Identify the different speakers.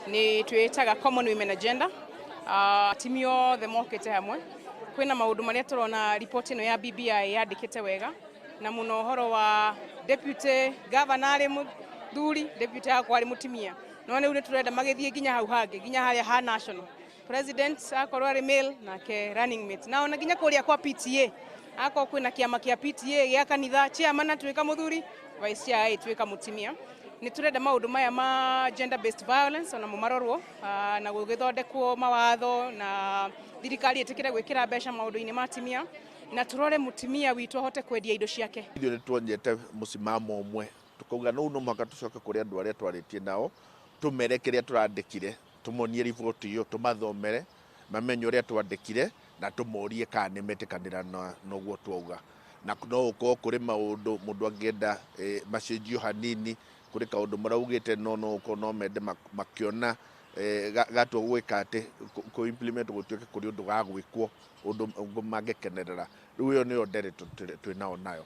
Speaker 1: Nĩ twĩtaga Common Women Agenda. Atumia othe mokĩte hamwe. Kwĩna maũndũ marĩa tũrona report ĩno ya BBI yandĩkĩte wega, na mũno ũhoro wa deputy governor arĩ mũthuri, deputy akwa arĩ mũtumia. No rĩu nĩ tũrenda magĩthiĩ nginya hau hangĩ, nginya harĩa ha national president akorwo arĩ male nake running mate, na ona nginya kũrĩa kwa PTA, akorwo kwĩna kĩama kĩa PTA gĩa kanitha, chairman atuĩka mũthuri, vice chair atuĩka mũtumia. Nĩ tũrenda maũndũ maya ma gender based violence onamo marorwo na gũgĩthondekwo mawatho, na thirikari ĩtĩkĩre gwĩkĩra mbeca maũndũ-inĩ ma atumia, na tũrore mũtumia witũ ahote kwendia indo ciake.
Speaker 2: Ithuĩ nĩ tuonyete mũsimamo ũmwe, tukauga no no mũhaka tũcoke kũrĩ andũ arĩa twarĩtie nao, tũmere kĩrĩa tũrandĩkire, tũmonie riboti ĩyo, tũmathomere mamenye ũrĩa twandĩkire, na tũmorie kana nĩ metĩkanĩra na noguo twauga. Na no ũkorwo kũrĩ maũndũ mũndũ angĩenda macenjio hanini, kũrĩ kaũndũ maraugĩte, no ũkorwo no mende makĩona gatua gwĩka atĩ kũ implement gũtuĩke kũrĩ ũndũ gagwĩkwo ũndũ mangĩkenerera. Rĩu ĩyo nĩyo nderetũ twĩ nao nayo.